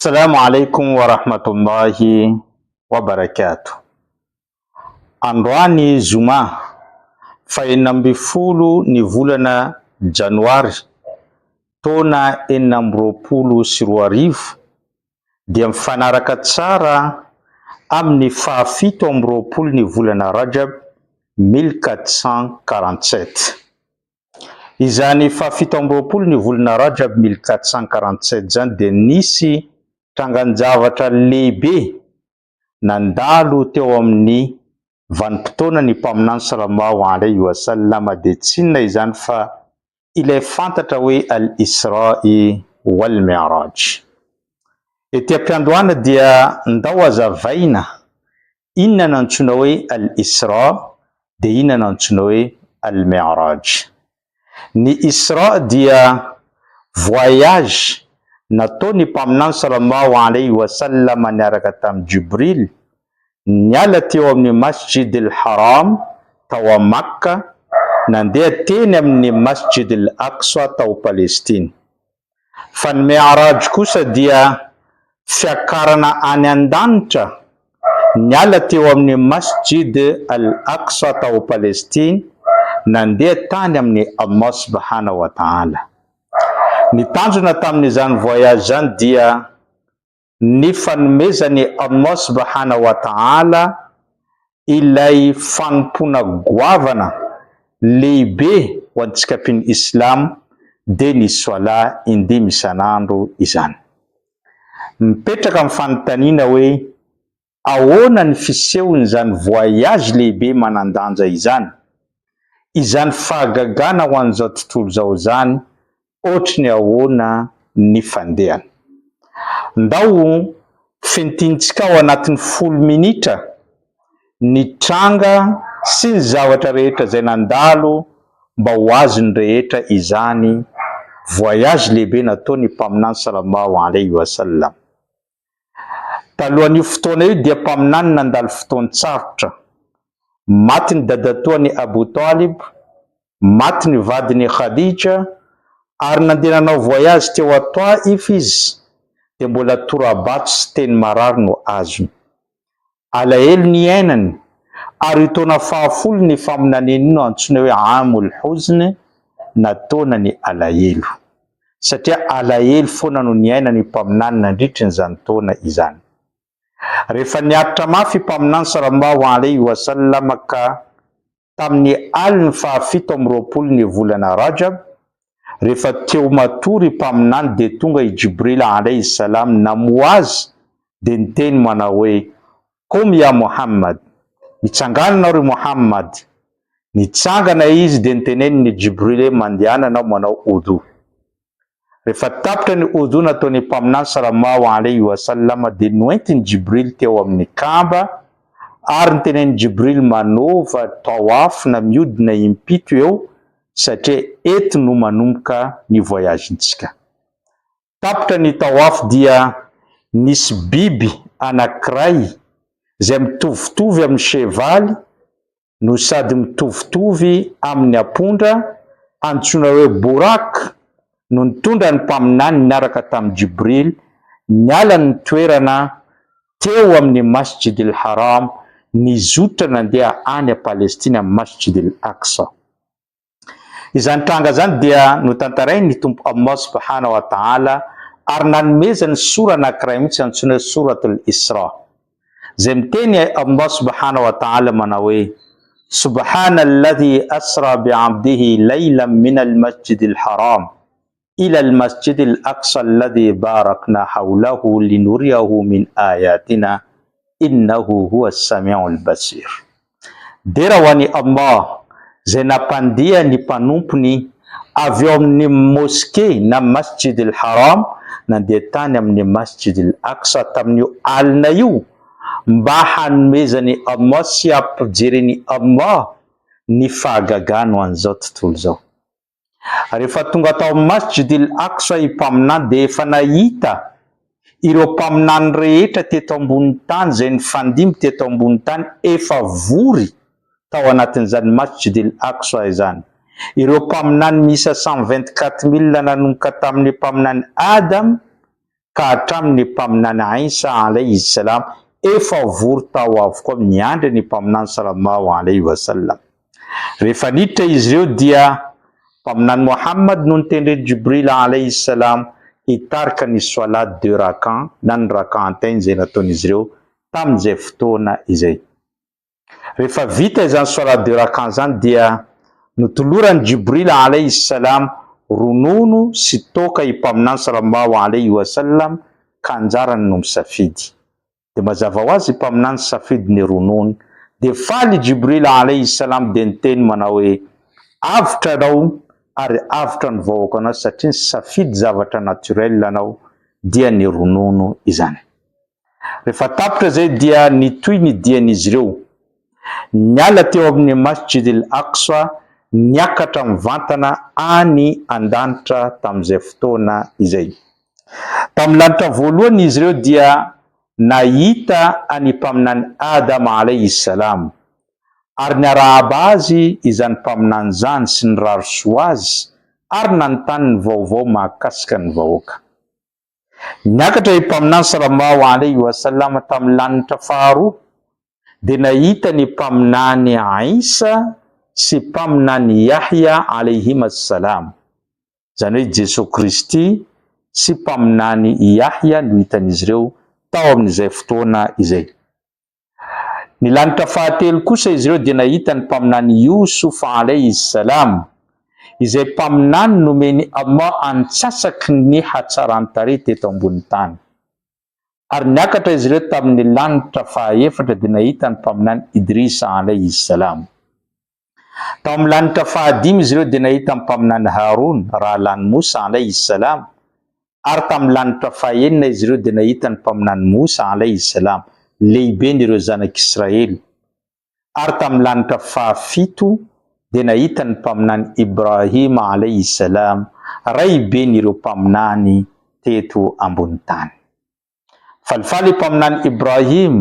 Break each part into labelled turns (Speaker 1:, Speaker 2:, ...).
Speaker 1: Salamo alaikum wa rahmatullahi wa barakatuh. Androany zoma faha 16 ny volana janoary taona 2026 dia mifanaraka tsara amin'ny faha 27 ny volana rajab 1447. Izany faha 27 ny volana rajab 1447 izany dia nisy trangan-javatra lehibe nandalo teo amin'ny vanim-potoana ny Mpaminany Salallahu alaihi wa sallam dia tsy inona izany fa ilay fantatra hoe Al-Isra'i wal-Mi'raj. Ety am-piandohana dia ndao hazavaina Inona no antsoina hoe Al-Isra dia inona no antsoina hoe Al-Mi'raj? Ny Isra dia voyage nataon'ny Mpaminany Sallallahu alaihi wa sallam niaraka tamin'i Jibril, niala teo amin'ny Masjid al-Haram tao Makka nandeha teny amin'ny Masjid al-Aqsa tao Palestine. Fa ny Mi'raj kosa dia fiakarana any an-danitra, niala teo amin'ny Masjid Al-Aqsa tao Palestine, nandeha tany amin'i Allah Subhanahu wa Ta'ala. Ny tanjona tamin'izany voyage izany dia ny fanomezan'i Allah Subhanahu wa Ta'ala ilay fanompoana goavana lehibe ho antsika mpino Islam dia ny Swalah indimy isan'andro izany. Mipetraka ny fanontaniana hoe ahoana ny fisehon'izany voyage lehibe manan-danja izany? Izany fahagagana ho an'izao tontolo izao izany Ohatry ny ahoana ny fandehany? Ndao fintintsika ao anatin'ny 10 minitra ny tranga sy ny zavatra rehetra izay nandalo mba ho azon'ny rehetra izany voyage lehibe nataon'ny Mpaminany Salallahu alaihi wa sallam. Talohan'io fotoana io dia Mpaminany nandalo fotoan-tsarotra. Maty ny dadatoany Abou Talib, Maty ny vadiny Khadija ary nandeha nanao voyage teo a Taif izy dia mbola tora-bato sy teny marary no azony. Alahelo niainany ary io taona fahafolo ny faminaniana io no antsoina hoe Amul Huzn na taona ny alahelo. Satria alahelo foana no niainan'io mpaminany nandritry ny izany taona izany. Rehefa niaritra mafy i mpaminany Salallahu alaihi wa sallam ka tamin'ny alin'ny faha 27 ny volana Rajab, rehefa teo matory i Mpaminany dia tonga i Jibril alaihi salam namoha azy dia niteny manao hoe, Qum ya Muhammad, mitsangàna anao ry Muhammad, nitsangana izy dia niteneniny Jibril hoe mandehana anao manao udhu. Rehefa tapitra ny Udhu nataon'ny Mpaminany Salammaho alaihi wa sallam dia noentin'i Jibril teo amin'ny Kaaba ary notenenin'i Jibril manova Tawaf na miodina impito eo satria eto no manomboka ny voyage-ntsika. Tapitra ny Tawaf dia nisy biby anankiray izay mitovitovy amin'ny chevaly no sady mitovitovy amin'ny ampondra antsoina hoe Bouraq no nitondra ny Mpaminany niaraka tamin'i Jibril niala ny toerana teo amin'ny Masjid al-Haram nizotra nandeha any Palestina amin'ny Masjid al-Aqsa. Izany tranga izany dia notantarain'ny Tompo Allah Subhanahu wa Ta'ala ary nanomezany sora anankiray mihitsy antsoina hoe Soratul Isra. Izay miteny Allah Subhanahu wa Ta'ala manao hoe, Subhanalladhi asra bi'abdihi laylan minal masjidil haram ila al-masjidil aqsa alladhi barakna hawlahu linuriyahu min ayatina innahu huwa as-sami'ul basir. Dera ho an'i Allah izay nampandeha ny mpanompony avy ao amin'ny moske na Masjid al-Haram nandeha tany amin'ny Masjid al-Aqsa tamin'io alina io mba hanomezan'i Allah sy hampijeren'i Allah ny fahagagany ho an'izao tontolo izao. Rehefa tonga tao amin'ny Masjid al-Aqsa i Mpaminany dia efa nahita ireo mpaminany rehetra teto ambonin'ny tany izay nifandimby teto ambonin'ny tany efa vory tao anatin'izany Masjid al-Aqsa izany. Ireo mpaminany miisa 124 mille nanomboka tamin'ny mpaminany Adam. Ka hatramin'ny Mpaminany Isa 'Alayhi salam efa vory tao avokoa miandry ny Mpaminany Sallallahu 'Alayhi wa sallam. Rehefa niditra izy ireo dia Mpaminany Muhammad no notendren'i Jibril 'Alayhi salam hitarika ny Swalat deux rakan na ny rak'atain izay nataon'izy ireo tamin'izay fotoana izay. Rehefa vita izany Salat deux rakan izany dia notoloran'i Jibril 'alayhi salam ronono sy toaka i Mpaminany sallallahu 'alayhi wa sallam ka anjarany no misafidy. Dia mazava ho azy i Mpaminany nisafidy ny ronono. Dia faly i Jibril 'alayhi salam dia niteny manao hoe, Avotra anao ary avotra ny vahoakanao satria nisafidy zavatra naturel anao dia ny ronono izany. Rehefa tapitra izay dia nitohy ny dian'izy ireo. Niala teo amin'ny Masjid al-Aqsa niakatra mivantana any an-danitra tamin'izay fotoana izay. Tamin'ny lanitra voalohany izy ireo dia nahita an'i Mpaminany Adam alayhi salam, ary niarahaba azy izany Mpaminany izany sy nirary soa azy ary nanontany ny vaovao mahakasika ny vahoaka. Niakatra i Mpaminany Sallallahu 'Alayhi wa sallam tamin'ny lanitra faharoa dia nahita ny Mpaminany Isa sy Mpaminany Yahya 'Alayhim as-salam. Izany hoe Jesoa Kristy sy Mpaminany Yahya no hitan'izy ireo tao amin'izay fotoana izay. Ny lanitra fahatelo kosa izy ireo dia nahita ny Mpaminany Youssouf 'alayhi salam, izay Mpaminany nomen'i Allah antsasaky ny hatsaran-tarehy teto ambony tany. Ary niakatra izy ireo tamin'ny lanitra fahaefatra dia nahita ny Mpaminany Idrissa 'alayhi salam. Tao amin'ny lanitra fahadimy izy ireo dia nahita ny Mpaminany Haroun, rahalahin'i Moussa 'alayhi salam, Ary tamin'ny lanitra fahaenina izy ireo dia nahita ny Mpaminany Mosa, 'Alayhi salam, lehiben'ireo zanak'Israely. Ary tamin'ny lanitra fahafito dia nahita ny Mpaminany Ibrahim, 'Alayhi salam, raiben'ireo Mpaminany teto ambony tany. Falifaly i Mpaminany Ibrahim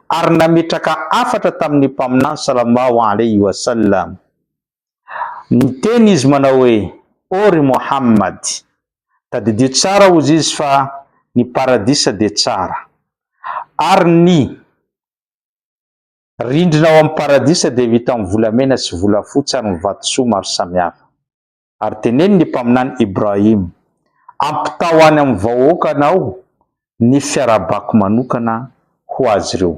Speaker 1: ary nametraka hafatra tamin'ny Mpaminany, Sallallahu 'Alayhi wa sallam. Niteny izy manao hoe, Ô ry Mohammad! Tadidio tsara hozy izy fa ny paradisa dia tsara. Ary ny rindrina ao amin'ny paradisa dia vita amin'ny volamena sy volafotsy ary ny vatosoa maro samihafa. Ary teneno ny Mpaminany Ibrahim, Ampitao any amin'ny vahoakanao ny fiarahabako manokana ho azy ireo.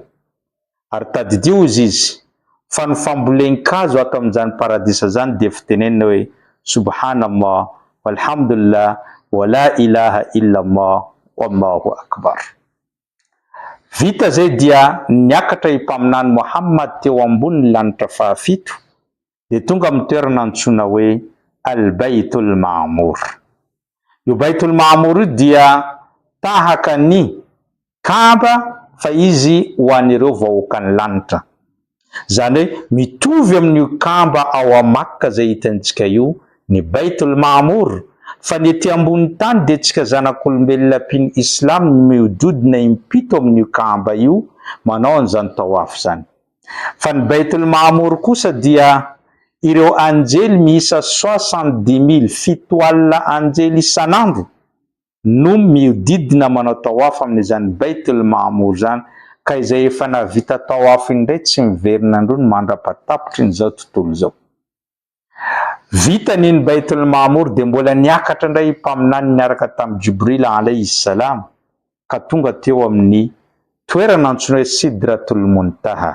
Speaker 1: Ary tadidio, hozy izy, fa ny fambolen-kazo ato amin'izany paradisa izany dia fitenenana hoe, Subhanallah, walhamdulillah, wa la ilaha illallah, wallahu akbar. Vita izay dia niakatra i Mpaminany Mohammad teo ambonin'ny lanitra fahafito, dia tonga amin'ny toerana antsoina hoe Al-Baytul Ma'mur. Io Baytul Ma'mur io dia tahaka ny Kaaba fa izy ho an'ireo vahoakan'ny lanitra. Izany hoe mitovy amin'io Kaaba ao a Makka izay hitantsika io ny Baytul Ma'mur fa ny ety ambony tany dia tsika zanak'olombelona mpino Islam ny mihododina impito amin'io Kaaba io manao an'izany tawaf izany. Fa ny Baytul Ma'mur kosa dia ireo anjely miisa 70000, 7000 anjely isan'andro, no mihodidina manao tawaf amin'izany Baytul Ma'mur izany, ka izay efa nahavita tawaf indray tsy miverina androny mandra-patapitry ny izao tontolo izao. Vita ny ny Baytul Ma'mur dia mbola niakatra indray i Mpaminany niaraka tamin'i Jibril 'alayhi salam ka tonga teo amin'ny toerana antsoina hoe Sidratul Muntaha.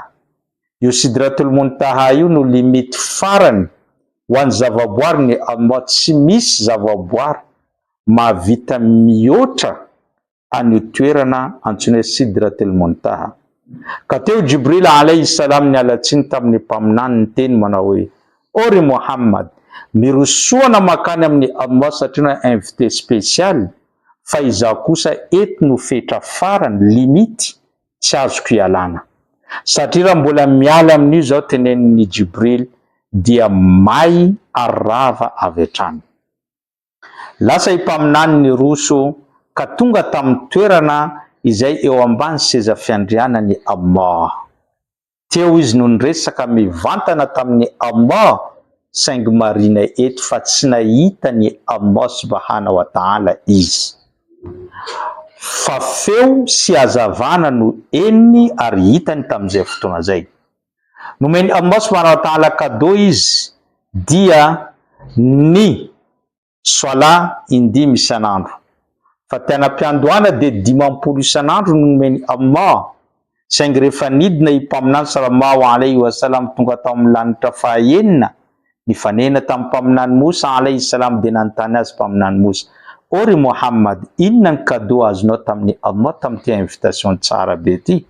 Speaker 1: Io Sidratul Muntaha io no limite farany ho an'ny zavaboary ny Allah tsy misy zavaboary mahavita mihoatra an'io toerana antsoina hoe Sidratul Muntaha. Ka teo Jibril 'alayhi salam niala tsiny tamin'ny Mpaminany niteny manao hoe, Ô ry Mohammad, mirosoana mankany amin'i Allah satria ianao invité spécial, fa izaho kosa eto no fetra farany, limite, tsy azoko ialana. Satria raha mbola miala amin'io izaho tenenin'i Jibril dia may ary rava avy hatrany. Lasa i Mpaminany niroso ka tonga tamin'ny toerana izay eo ambany seza fiandrianan'i Allah. Teo izy no niresaka mivantana tamin'i Allah saingy marina eto fa tsy nahita an'i Allah subhana wa ta'ala izy. Fa feo sy hazavana no henony ary hitany tamin'izay fotoana izay. Nomen'i Allah subhanahu wa ta'ala cadeau izy dia ny Swalah indimy isan'andro. Fa tena am-piandohana dia 50 isan'andro no nomen'i Allah, saingy rehefa nidina i Mpaminany Salallahu alaihi wa sallam tonga tao amin'ny lanitra fahaenina, nifanena tamin'ny Mpaminany Moussa alaihi salam dia nanontany azy Mpaminany Moussa, Oh ry Mohammad, inona ny cadeau azonao tamin'i Allah tamin'ity invitation tsara be ity?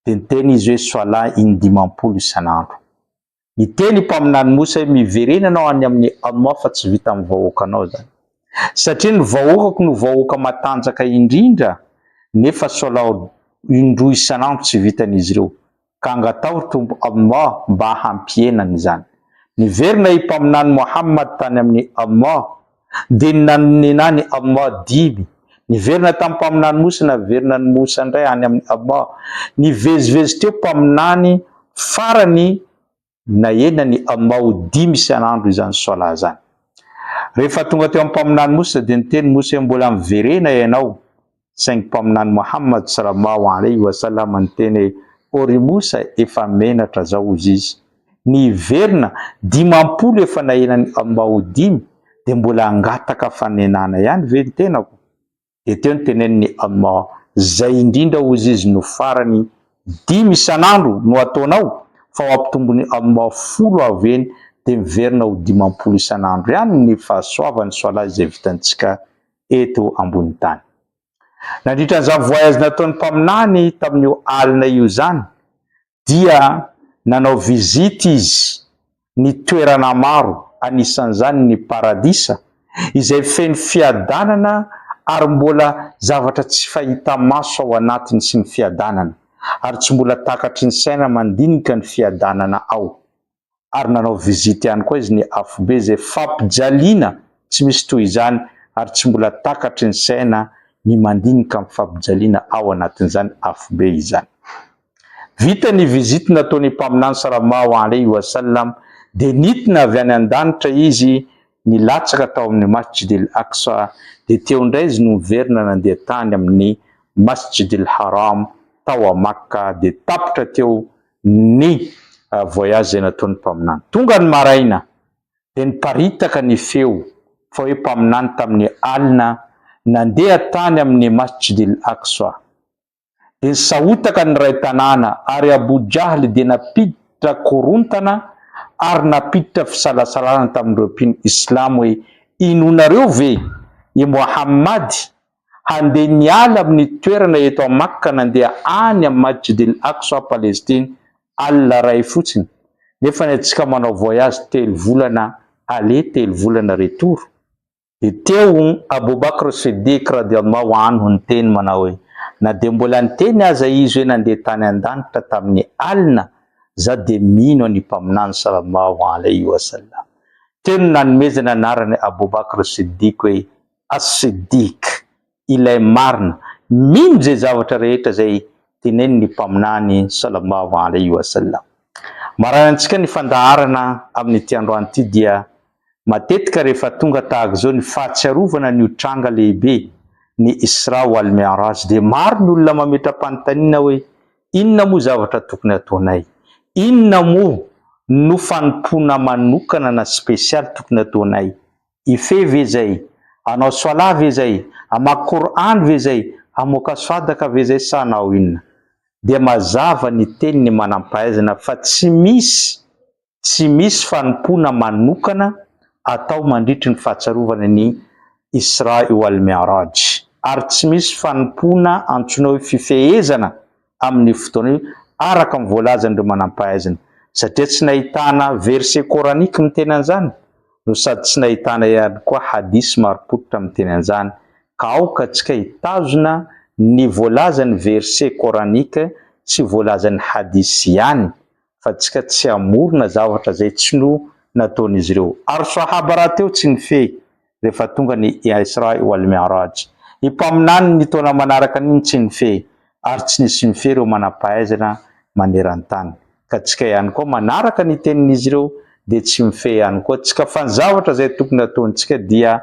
Speaker 1: Dia niteny izy hoe Swalah in-dimampolo isan'andro. Niteny i Mpaminany Mosa hoe, Miverena ianao any amin'i Allah fa tsy vitan'ny vahoakanao izany. Satria ny vahoakako no vahoaka matanjaka indrindra, nefa Swalah indroa isan'andro tsy vitan'izy ireo. Ka angataho ry Tompo Allah mba hampihenany izany. Niverina i Mpaminany Mohammad tany amin'i Allah, dia nanenany Allah dimy. Niverina tamin'ny Mpaminany Mosa, naverina an'i Mosa indray any amin'i Allah. Nivezivezy teo Mpaminany, farany nahenany Allah ho dimy isan'andro izany Swalah izany. Rehefa tonga teo amin'ny Mpaminany Mosa dia niteny Mosa hoe mbola miverena ianao, Saingy Mpaminany Muhammad Salallahu alaihi wa sallam niteny hoe, Ô ry Mosa, efa menatra zao hozy izy. Ny hiverina, 50 efa nahenan'i Allah ho dimy, dia mbola hangataka fanenana ihany ve ny tenako? Dia teo nitenenin'i Allah, Zay indrindra hozy izy no farany, dimy isan'andro no ataonao, fa ho ampitombon'i Allah folo avy eny, dia miverina ho 50 isan'andro ihany ny fahasoavan'ny Swalah izay vitantsika eto ambony tany. Nandritra an'izany voyage nataon'ny Mpaminany tamin'io alina io izany dia nanao visite izy ny toerana maro anisan'izany ny paradisa izay feno fiadanana ary mbola zavatra tsy fahita maso ao anatiny sy ny fiadanana ary tsy mbola takatry ny saina mandinika ny fiadanana ao. ary nanao visite ihany koa izy ny afobe izay fampijaliana tsy misy toy izany ary tsy mbola takatry ny saina ny mandinika amin'ny fampijaliana ao anatin'izany afobe izany. Vita ny visite nataon'ny Mpaminany Salammaho alaihi wa sallam dia nidina avy any an-danitra izy nilatsaka tao amin'ny Masjid al-Aqsa dia teo indray izy no niverina nandeha tany amin'ny Masjid al-Haram tao a Makka dia tapitra teo ny voyage izay nataon'ny mpaminany. Tonga ny maraina dia niparitaka ny feo fa hoe mpaminany tamin'ny alina nandeha tany amin'ny Masjid al-Aqsa. Dia nisahotaka ny iray tanàna ary Abu Jahl dia nampiditra korontana ary nampiditra fisalasalana tamin'ireo mpino Islamo hoe inoanareo ve i Mohammad handeha niala amin'ny toerana eto à Makka nandeha any amin'ny Masjid al-Aqsa Palestine alina iray fotsiny nefa ny antsika manao voyage telo volana aller telo volana retour dia teo Abou Bakr Siddiq radiallahu anhu niteny manao hoe na dia mbola niteny aza izy hoe nandeha tany an-danitra tamin'ny alina za dia mino an'i Mpaminany sallallahu alaihi wasallam teo no nanomezana anarana Abou Bakr Siddiq hoe As-Siddiq, ilay marina, mino izay zavatra rehetra izay tenenin'ny Mpaminany Sallallahu alaihi wa sallam. Marainantsika ny fandaharana amin'ity androany ity dia matetika rehefa tonga tahaka izao ny fahatsiarovana an'io tranga lehibe ny Isra wal Mi'raj dia maro ny olona mametra-panontaniana hoe inona moa zavatra tokony ataonay? Inona moa no fanompoana manokana na spesialy tokony ataonay? Hifehy ve zay? Hanao Swalah ve zay? Hamaky Qur'an ve zay? Hamoaka Swadaka ve zay sa hanao inona? Dia mazava ny tenin'ny manampahaizana fa tsy misy tsy misy fanompoana manokana atao mandritry ny fahatsiarovana ny Isra wal Mi'raj ary tsy misy fanompoana antsoina hoe fifehezana amin'io fotoana io araka ny voalazan'ireo manampahaizana satria tsy nahitana verset coranique miteny an'izany no sady tsy nahitana ihany koa hadith marim-pototra miteny an'izany ka aoka antsika hitazona ny voalazan'ny verset coranique sy voalazan'ny hadith ihany fa tsika tsy hamorona zavatra izay tsy no nataon'izy ireo. Ary Sahaba rahateo tsy nifehy rehefa tonga ny Isra wal Mi'raj. I Mpaminany ny taona manaraka an'iny tsy nifehy ary tsy nisy nifehy ireo manam-pahaizana maneran-tany. Ka tsika ihany koa manaraka ny tenin'izy ireo dia tsy mifehy ihany koa tsika fa ny zavatra izay tokony hataontsika dia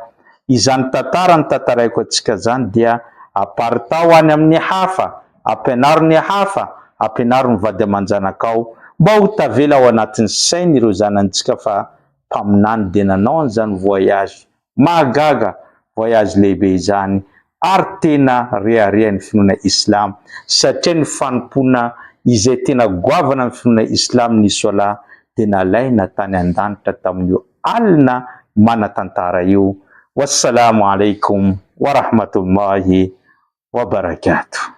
Speaker 1: izany tantara notantaraiko antsika izany dia Aparitaho any amin'ny hafa, ampianaro ny hafa, ampianaro ny vady aman-janakao mba ho tavela ao anatin'ny sain'ireo zanantsika fa mpaminany dia nanao an'izany voyage mahagaga, voyage lehibe izany ary tena reharehan'ny finoana islam satria ny fanompoana izay tena goavana amin'ny finoana islam ny solat dia nalaina tany an-danitra tamin'io alina manan-tantara io. Wassalamo alaikum warahmatullahi wabarakatuh.